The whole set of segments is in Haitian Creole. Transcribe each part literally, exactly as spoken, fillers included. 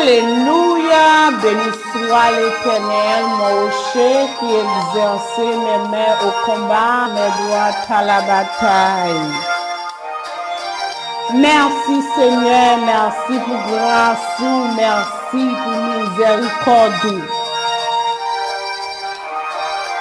Alelouya, beni swa Letènèl, mon rocher qui exerce mes mains au combat, mes doigts à la bataille. Mèsi Senyè, mèsi pou gras ou, mèsi pou mizèrikòd ou.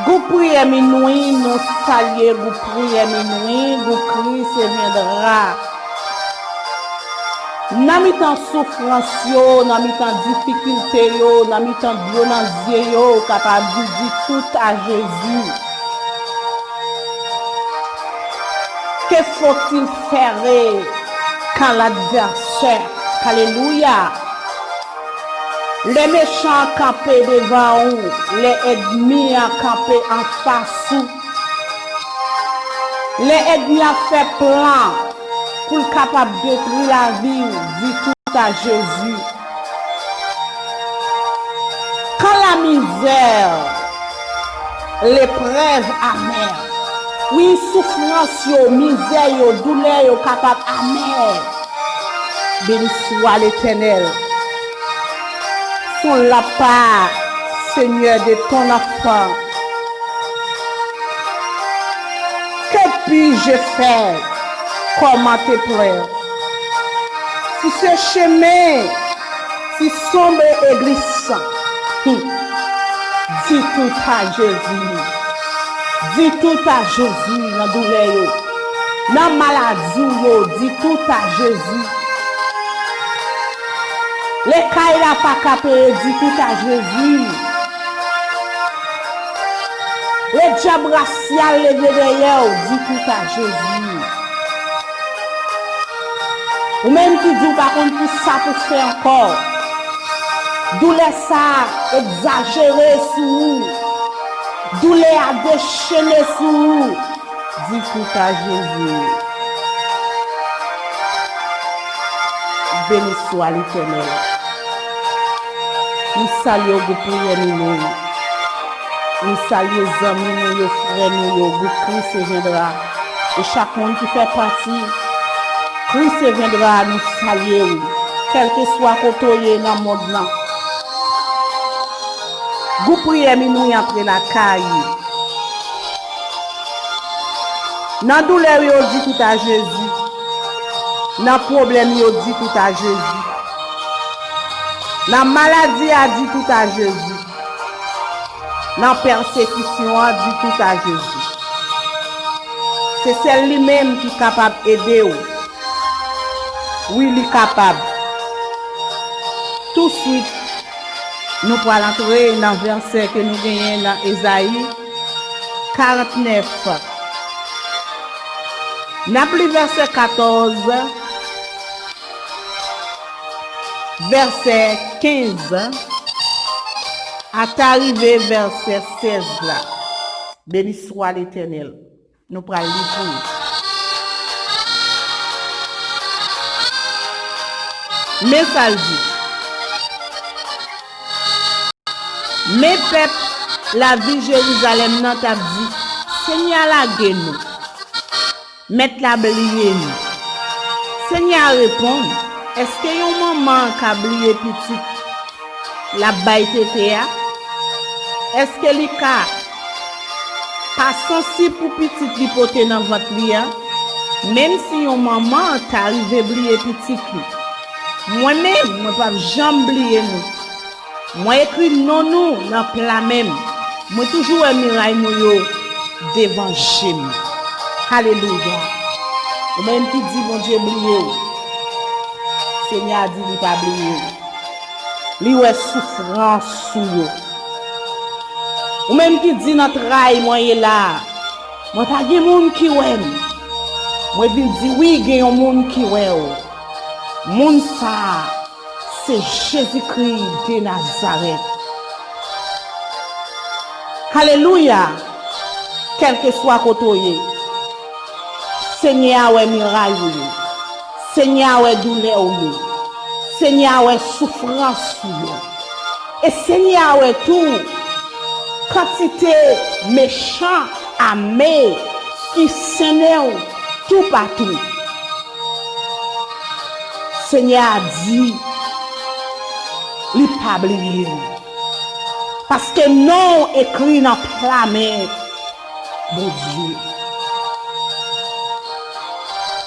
Gwoup priyè minwi, nou salye gwoup priyè minwi, gwoup Christ viendra. Nan mitan soufrans yo, nan mitan difikilte yo, nan mitan dlo nan zye yo, ou kapab di, di tout à Jésus. Que faut-il faire quand l'adversaire, alelouya, lè mechan an kanpe devan ou, lè ènmi an kanpe anfas ou, lè ènmi an fè plan pou l kapab detwi lavi w, di tout à Jésus. Quand la misère, l'épreuve amère. Wi, soufrans yo, mizè yo, doulè yo kapab amè. Béni soit l'Éternel. Sont la part, Seigneur, de ton enfant. Que puis-je faire? Comment te plaire? Si ce chemin si sombre et glissant, hmm, di tout à Jésus. Di tout à Jésus nan doulè yo. Nan maladi w yo, di tout à Jésus. Lè kay la pa ka peye, di tout à Jésus. Lè dyab rasyal leve dèyè w, di tout à Jésus. Ou menm ki di w pa konn kisa pou fè ankò. Doulè sa a egzajere sou ou. Doulè a dechene sou ou. Di tout à Jésus. Béni soit l'Éternel. Nou salye w, gwoup priyè Minwi. Nou salye zanmi nou yo, frè nou yo, gwoup Christ viendra. E chak moun ki fè pati Christ viendra, nou salye w, kèlkeswa kote w ye nan mond lan. Gwoup priyè Minwi antre lakay ou. Nan doulè w yo, di tout à Jésus. Nan pwoblèm yo, di tout à Jésus. Nan maladi a, di tout à Jésus. Nan pèsekisyon an, di tout à Jésus. Se sèl li menm ki kapab ede w. Wi, li kapab. Touswit, nou pral antre nan vèsè ke nou genyen nan Ezayi karantnèf. N ap li vèsè katòz, vèsè kenz, ata rive vèsè sèz la. Béni soit l'Éternel. Nou pral li pou ou. Men sa l di. Men pèp lavil Jerizalèm nan t ap di, Senyè a lage nou. Mèt la bliye nou. Senyè a reponn, èske yon manman ka bliye pitit l ap bay tete a? Èske li ka pa sansib pou pitit li pote nan vant li a? Menm si yon manman ta rive bliye pitit li, mwen menm, mwen p ap janm bliye nou. Mwen ekri non nou nan pla men m. Mwen toujou wè miray nou yo devan je m. Alelouya. Ou menm ki di Bondye bliye w, Senyè a di li pa bliye w. Li wè soufrans ou yo. Ou menm ki di nan tray mwen ye la a, mwen pa gen moun ki wè m. Mwen vin di wi, gen yon moun ki wè w. Moun sa a, se Jezikri de Nazarèt. Alelouya! Kèlkeswa kote w ye, Senyè a wè miray ou yo. Senyè a wè doulè ou yo. Senyè a wè soufrans ou yo. E Senyè a wè tou kantite mechan ame ki sennen w toupatou. Senyè a di, Li pa bliye w. Paske non w ekri nan pla men Bondye.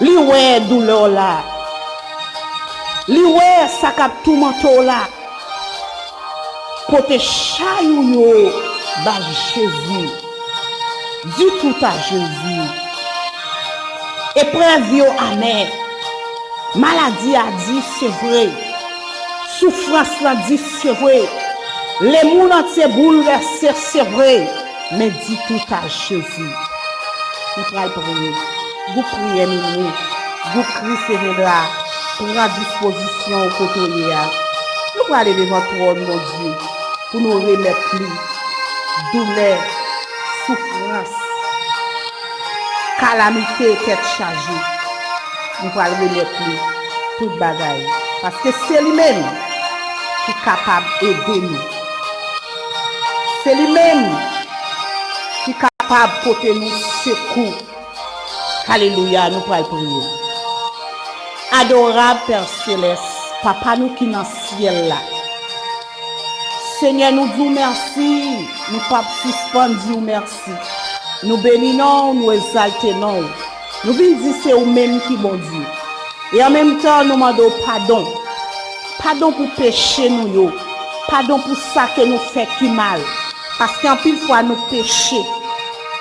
Li wè doulè w la. Li wè sa k ap toumante w la. Pote chay ou yo bay Jezi. Di tout a Jezi. Eprèv yo amè. Maladi a di se vre. Soufrans lan di se vre. Lemonn antye boulvèse se vre. Men di tout a Jezi. Nou pral priye. Gwoup priyè Minwi, gwoup Kris Evendra, pran dispozisyon w kote w ye a. Nou prale devan twòn Bondye pou nou remèt li doulè, soufrans, kalamite, tèt chaje. Nou pral remèt li tout bagay. Paske se li menm ki kapab ede nou. Se li menm ki kapab pote nou sekou. Alelouya, nou pral priye. Adorab Pè Selès, Papa nou ki nan syèl la. Senyè, nou di w mèsi, nou p ap sispann di w mèsi. Nou beni non w, nou egzalte non w. Nou vin di se ou menm ki Bondye. E an menm tan, nou mande w padon. Padon pou peche nou yo. Padon pou sa ke nou fè ki mal. Paske anpil fwa nou peche.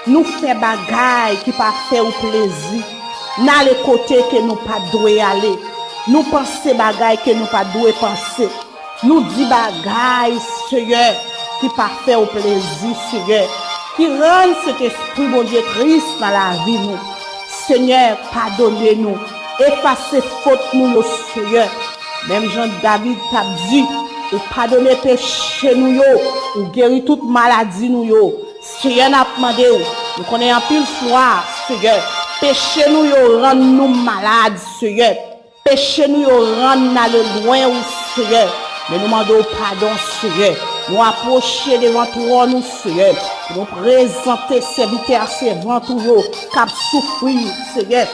Nou fè bagay ki pa fè ou plezi. N ale kote ke nou pa t dwe ale. Nou panse bagay ke nou pa t dwe panse. Nou di bagay, Seyè, ki pa fè w plezi, Seyè. Ki rann Sentespri Bondye tris nan lavi nou. Senyè, padone nou. Efase fot nou yo, Seyè. Menm jan David t ap di, ou padone peche nou yo, ou geri tout maladi nou yo. Seyè, n ap mande w, nou konnen anpil fwa, Seyè, peche nou yo rann nou malad, Seyè. Peche nou yo rann n ale lwen ou, Seyè. Men nou mande w padon, Seyè. Nou apwoche devan twòn ou, Seyè, pou nou prezante sèvitè a sèvant ou yo k ap soufri, Seyè,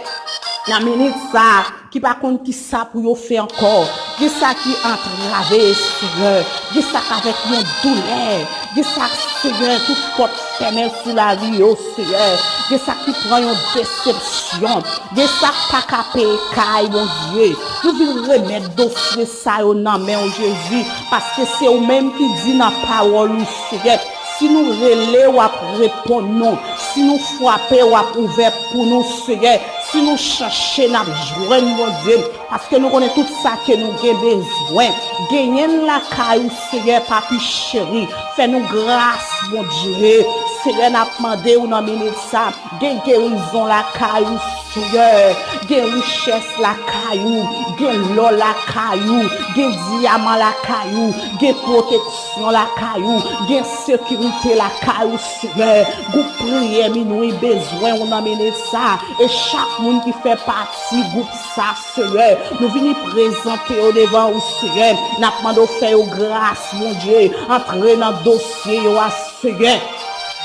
nan minit sa a, ki pa konn ki sa pou yo fè ankò. Gen sa ki antrave, Seyè. Gen sa k avèk yon doulè. Gen sa, Seyè, tout pòt fèmen sou lavi yo, Seyè. Gen sa ki pran yon desepsyon. Gen sa k pa ka peye kay, Bondye. Nou vin remèt dosye sa yo nan men w, Jezi, paske se ou menm ki di nan pawòl ou, Seyè, si nou rele, w ap reponn nou. Si nou frape, w ap ouvè pou nou, Seyè. Si nou chache, n ap jwenn, Bondye. Paske nou konnen tout sa ke nou gen bezwen, genyen l lakay ou, Seyè, papi cheri. Fè nou gras, Bondye. Seyè, n ap mande w nan minit sa, gen gerizon lakay ou, Seyè. Gen richès lakay ou, gen lò lakay ou, gen dyaman lakay ou, gen pwoteksyon lakay ou, gen sekirite lakay ou, Seyè. Gwoup priyè Minwi bezwen w nan minit sa. E chak moun ki fè pati gwoup sa, Seyè, nou vini prezante yo devan ou, Seyè. N ap mande w fè yo gras, Bondye. Antre nan dosye yo a, Seyè.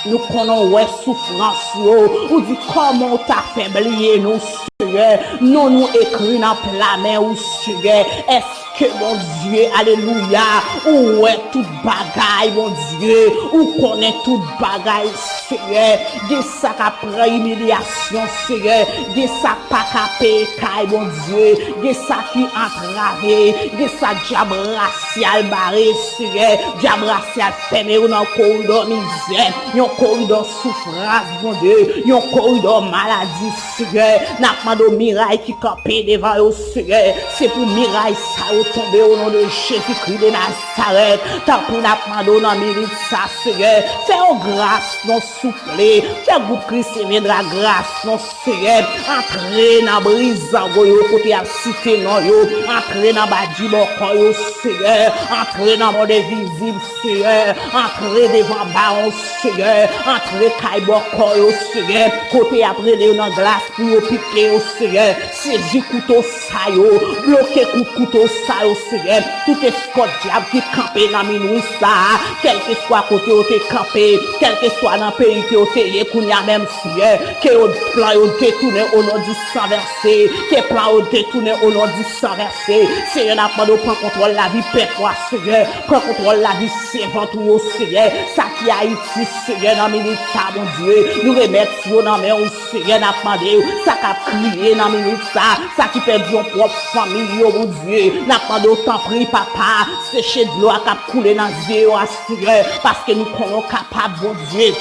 Nou konnen w wè soufrans yo. Ou di kòman w ta fè bliye nou, Seyè. Non nou ekri nan pla men ou, Seyè. Èske, Bondye, alelouya, ou wè tout bagay, Bondye. Ou konnen tout bagay, Seyè. Gen sa k ap pran imilyasyon, Seyè. Gen sa k pa ka peye kay, Bondye. Gen sa ki antrave. Gen sa dyab rasyal bare, Seyè. Dyab rasyal fèmen yo nan koridò mizè. Yon koridò soufrans, Bondye. Yon koridò maladi, Seyè. N ap mande w miray ki kanpe devan yo, Seyè. Se pou miray sa yo tonbe, o non de Jezikri de Nazarèt. Tanpri, n ap mande w nan minit sa, Seyè. Fè yo gras, non, souple. Fè gwoup Kris Evendra gras, non, Seyè. Antre nan bri zango yo kote y ap site non yo. Antre nan badibòkò yo, Seyè. Antre nan mond envizib, Seyè. Antre devan bawon, Seyè. Antre kay bòkò yo, Seyè. Kote y ap rele yo nan glas pou yo pike yo, Seyè. Sezi kouto sa yo. Bloke kout kouto sa yo, Seyè, tout eskòt dyab ki kanpe nan minwi sa a, kèlkeswa kote yo te kanpe, kèlkeswa nan peyi ke yo te ye kounye a menm, Seyè, ke yo plan yo detounen o non di san vèse, ke plan yo detounen o non di san vèse. Seyè, n ap mande w pran kontwòl lavi pèp ou a, Seyè, pran kontwòl lavi sèvant ou yo, Seyè, sa ki Ayiti, Seyè, nan minit sa, Bondye, nou remèt yo nan men w, Seyè, n ap mande w, sa k ap kriye nan minit sa, sa ki pèdi yon pwòp fanmi yo, Bondye, n ap mande w, tanpri, Papa, seche dlo a k ap koule nan zye yo a, Seyè, paske nou konnen w kapab, Bondye.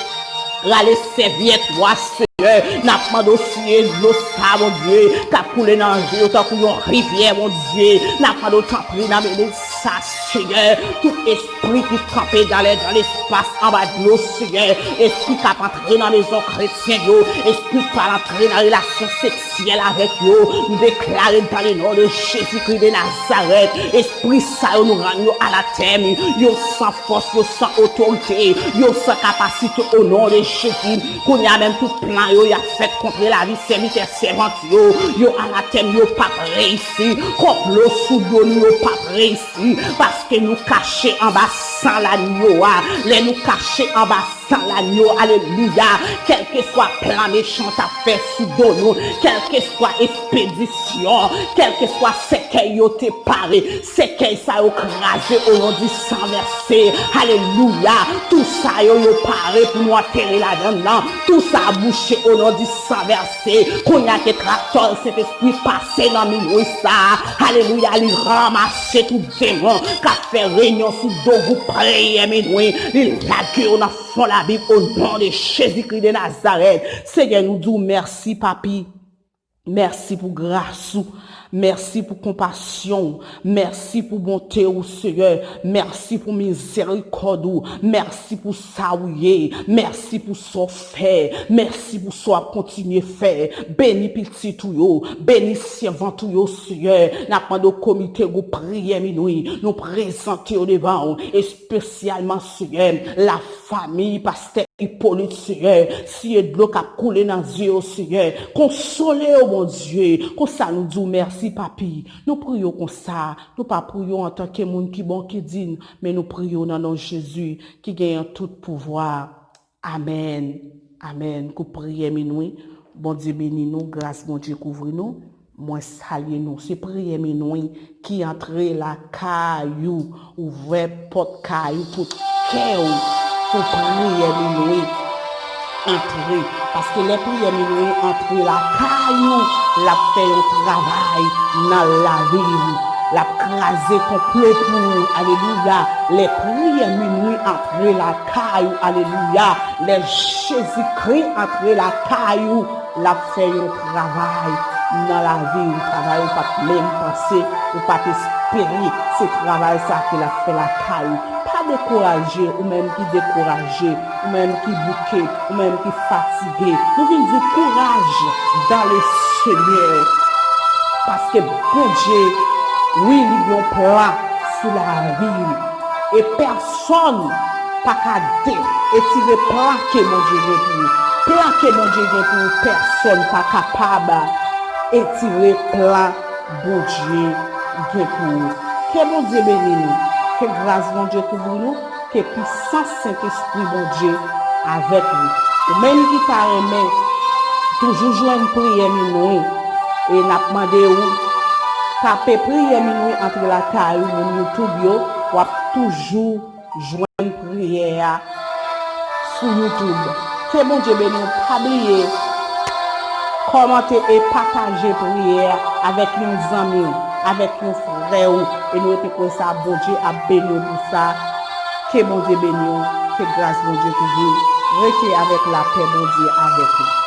Rale sèvyèt ou a, Seyè, n ap mande w siye dlo sa, Bondye, k ap koule nan zye yo tankou yon rivyè, Bondye, n ap mande w, tanpri, nan minit sa, Seyè, tout espri ki kanpe dan lè, dan lespas, anba dlo, Seyè, espri k ap antre nan mezon kretyen yo, espri k pral antre nan relasyon seksyèl avèk yo, nou deklare dans le nom de Jésus-Christ de Nazareth, espri sa yo nou rann yo anatèm, yo san fòs, yo san otorite, yo san kapasite o non de Jezi. Kounye a menm tout plan yo y ap fèt kont lavi sèvitè sèvant yo, yo anatèm, yo p ap reyisi, konplo sou do nou yo p ap reyisi. Paske nou kache anba san lagno a. Lè nou kache anba san lagno, alelouya, kèlkeswa plan mechan t ap fè sou do nou, kèlkeswa ekspedisyon, kèlkeswa sèkèy yo te pare, sèkèy sa yo kraze o non di san vèse, alelouya, tou sa yo, yo pare pou nou antere ladan l nan, tou sa bouche o non di san vèse. Kounye a ke traktò Sentespri pase nan minwi sa a. Alelouya, li ranmase tout demon k ap fè renyon sou do gwoup priyè minwi. Li lage yo nan fon labim o non de Jezikri de Nazarèt. Seyè, nou di w mèsi, Papi. Mèsi pou gras ou. Mèsi pou konpasyon w. Mèsi pou bonte w, Seyè. Mèsi pou mizerikòd ou. Mèsi pou sa w ye. Mèsi pou sa w fè. Mèsi pou sa w ap kontinye fè. Beni pitit ou yo. Beni sèvant ou yo, Seyè. N ap mande w komite gwoup priyè minwi. Nou prezante yo devan w. Espesyalman, Seyè, lafanmi pastè Ipolit, Seyè, siye dlo k ap koule nan zye yo, Seyè. Konsole yo, Bondye. Konsa nou di w mèsi, Papi. Nou priye w konsa. Nou pa priye w antanke moun ki bon, ki diy, men nou priye w nan non Jezi, ki genyen tout pouvwa. Amèn. Amèn. Gwoup priyè minwi, Bondye beni nou, gras Bondye kouvri nou. Mwen salye nou. Se priyè minwi ki antre lakay ou. Ouvè pòt kay ou, pòt kè ou pou priyè minwi antre. Paske lè priyè minwi antre lakay ou, l ap fè yon travay nan lavi w. L ap kraze konplo pou ou. Alelouya. Lè priyè minwi antre lakay ou, alelouya. Lè Jezikri antre lakay ou, l ap fè yon travay nan lavi w, travay ou pa t menm panse, ou pa t espere. Se travay sa ke l ap fè lakay ou. Pa dekouraje, ou menm ki dekouraje, ou menm ki bouke, ou menm ki fatige. Nou vin di w kouraj dans le Seigneur. Paske Bondye, wi, li gen yon plan sou lavi w. E pèsonn pa ka de-, etire plan ke Bondye gen pou ou. Plan ke Bondye gen pou ou, pèsonn pa kapab etire plan Bondye gen pou ou. Ke Bondye beni nou. Ke gras Bondye kouvri nou. Ke pisans Sentespri Bondye avèk nou. Ou menm ki ta renmen toujou jwenn priyè minwi, e n ap mande w tape priyè minwi antre lakay ou, moun YouTube yo, w ap toujou jwenn priyè a sou YouTube. Ke Bondye beni w. Pa bliye kòmante e pataje priyè a avèk yon zanmi w, avèk yon frè w. E nou rete kwè sa, Bondye ap beni w pou sa. Ke Bondye beni w. Ke gras Bondye kouvri w. Rete avèk lapè Bondye avèk ou.